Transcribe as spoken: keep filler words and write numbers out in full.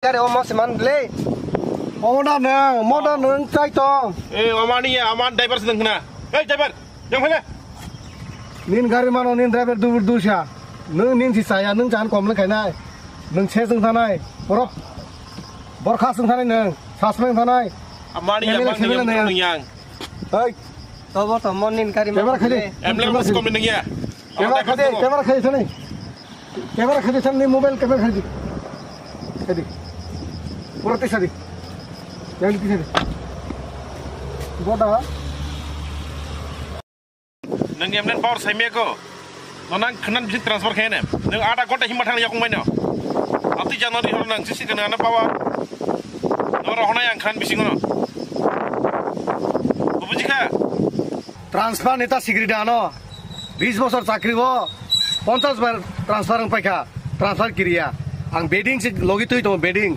Gari omo se man le. Omo da nang, mo da nang chai tong. Eh, omo ani ya, omo driver sedang kena. Hei, driver, yang mana? Nin gari mano, nin driver dubur dusha. Nung nin si saya, nung chan kom le khainai. Nung se sung thanai. Borok. Borkha sung thanai nung. Sasmeng thanai. Omo ani ya, M L A mang ni ya, yang, mang yang. Hei. Tobo to mon nin gari mano. Camera khai de. M L A mas kom ni ya. Camera khai de, camera khai de. Camera khai di, sir, ni mobile camera khai di. Khai di. Pura tisa di. Yang di tisa di. Boda. Nang M L A power sai meko. Nang khanan bisi transfer khaine. Nang ada gonta himma thang yakung maino. Ati January hor nang sisi kana ana power. Nora hona yang khan bisi ngono. Bujikha? Transfer neta sigri dano. Bis bosor chakri o ponchas bar transfer wng paikha, transfer kiriya. Ang bedding se logi twi tongo, bedding.